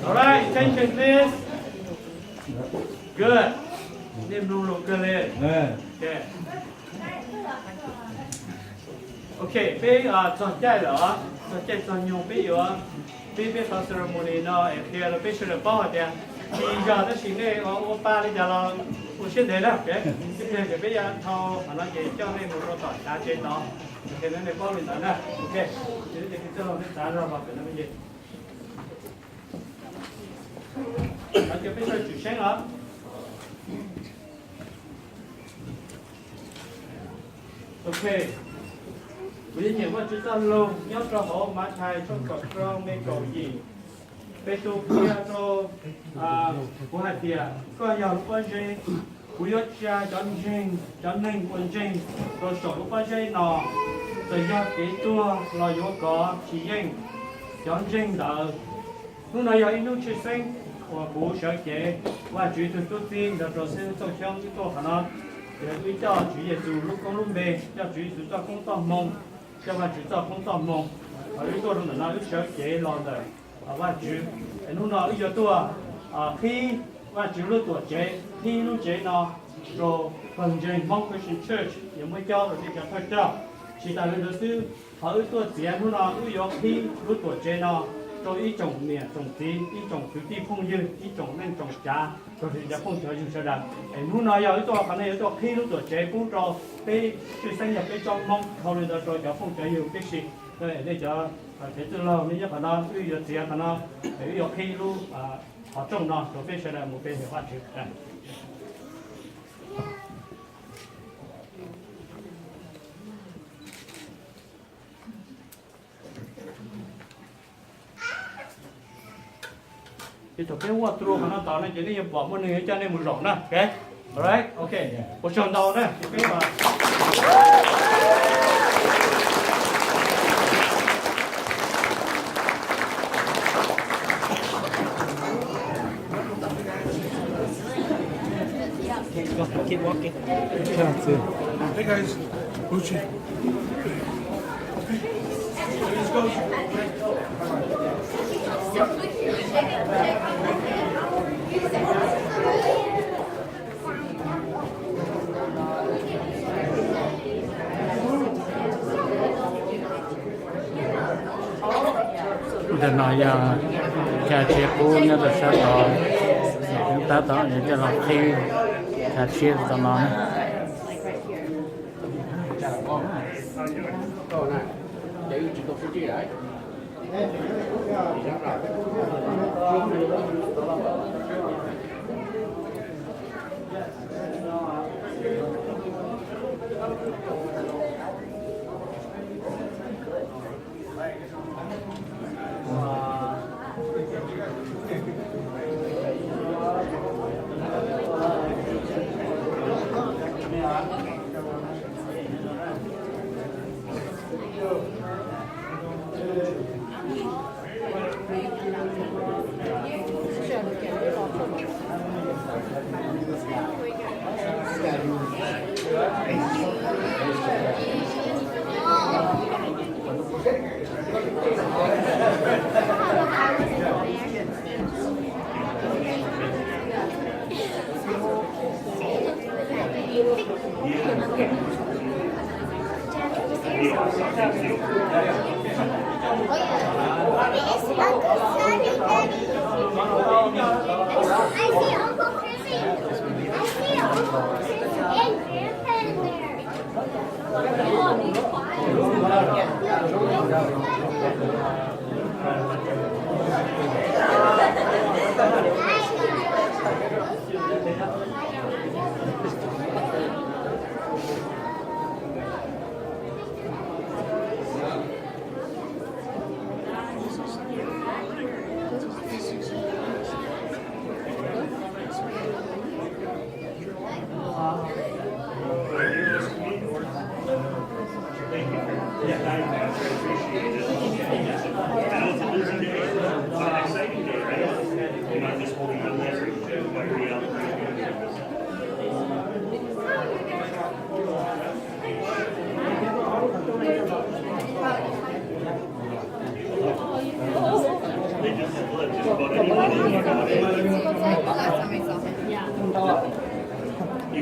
All right, attention please. Good. Nej mloog lus kawg li. Ok. Ok, peb txog caij lawm os, txog caij txog nyoog peb yuav, peb peb qhov ceremony no es qhia rau peb sawv daws paub hais tias tsis yog tab sis nej ua pa li cas los ua siab ntev na. Peb qhia tias peb yuav dhau qhov no ces coj nej mus rau tom xav tsev tod, qhia nej paub li ntawd na. Ok, ces nej txawj los nej xav zog los pem no me ntsis. Cov peb sawv tsum seeb os. Ok, kuv yuav nyeem Vajtswv txoj lus nyob rau hauv Mathais tshooj kaum rau nqe kaum yim. Petus qhia rau kuv hais tias, koj yog lub pob zeb, kuv yuav tsa cov ntseeg, cov neeg uas ntseeg rau saum lub pob zeb no, txawm yog kev tuag los yuav kov tsis yeej cov ntseeg ntawd. Hnub no yog ib hnub tshwj xeeb uas kuv sawv cev Vajtswv tug tub txib nrog rau xib hwb Txooj Xyoob wb tuaj qhov no, ces wb coj Tswv Yexus lub koob lub npe, coj Tswv Yexus txoj koob txoj hmoo, coj Vajtswv txoj koob txoj hmoo. Wb tuaj rau ntawm no wb sawv cev los ntawm Vajtswv. Es hnub no wb yuav tuaj qhib Vajtswv lub tuam tsev, qhib lub tsev no rau pawg ntseeg Hmoob Christian Church, yuav muab cob rau nej cov thawj coj. Tsis tas li ntawd xwb, qhov wb tuaj txiav hnub no wb yuav qhib lub tuam tsev no rau ib tsoom niam tsoom txiv, ib tsoom kwv tij phooj ywg, ib tsoom neej tsoom tsav, rau cov phooj cov ywg sawv daws. Es hnub no yog wb tuaj qhov no yuav tuaj qhib lub tuam tsev pub rau peb tshwj xeeb yog peb tsoom Hmoob, dhau li ntawd rau cov phooj cov ywg tib si. Nej cov txwj laug nej nyob qhov no, wb yuav txiav qhov no, es wb yuav qhib lub qhov rooj no rau peb sawv daws mus pe hawm Vajtswv. Ces thaum peb walk through qhov no tod no ces nej yuav pom muaj neeg yuav coj nej mus zaum na. Ok, ua tsaug ntau na. Ces peb Hey guys, Bucci. Ntawm no yog chav tsheb qub nyob rau sab tod, tab tom coj los qhib chav tsheb rau tom no. You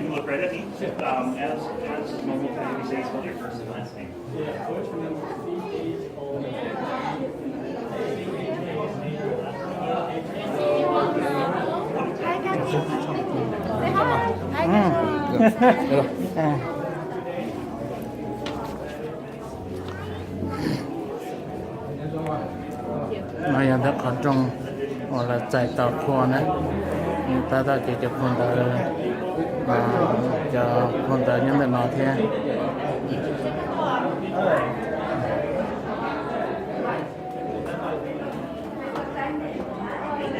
can look right at me. Um, as, as normal, please say, spell your first and last name. No yog ntawm qhov rooj uas lawv txais tau qhua na. Tab tom ces cov qhua ntawd, cov qhua ntawd nyob ntawm no thiab.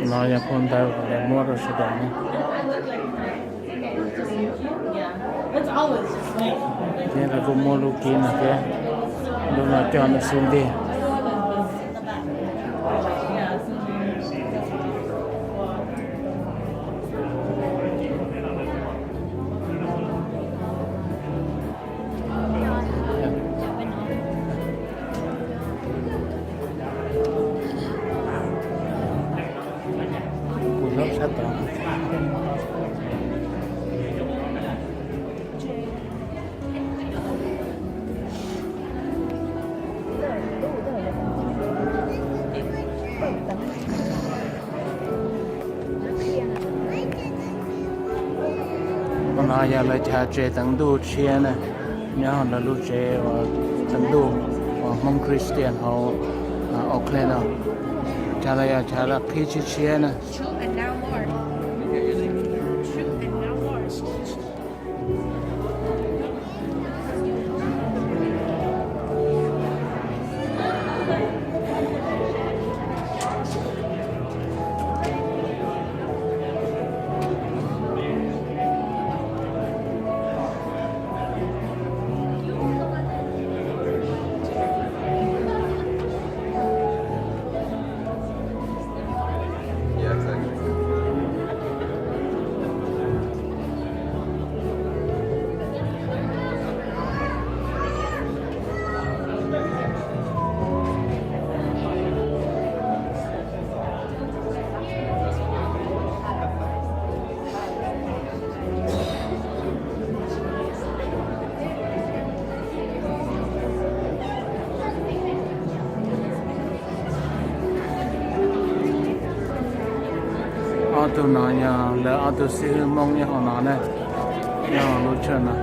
No yog qhua ntawd uas lawv muab rau sawv daws ne. Thiab lawv kuj muab lub kib no thiab, lub no coj mus xub ntiag. Kuv hlub sab tod. Qhov no yog lawv chav tsev teev ntuj tshiab na, nyob hauv lawv lub tsev uas teev ntuj uas Hmoob Christian hauv Oakland no. Chav no yog chav qhib tshiab tshiab na. Ob tug no yog lawv ob tug xib hwb Hmoob nyob hauv no na, nyob hauv lub church no.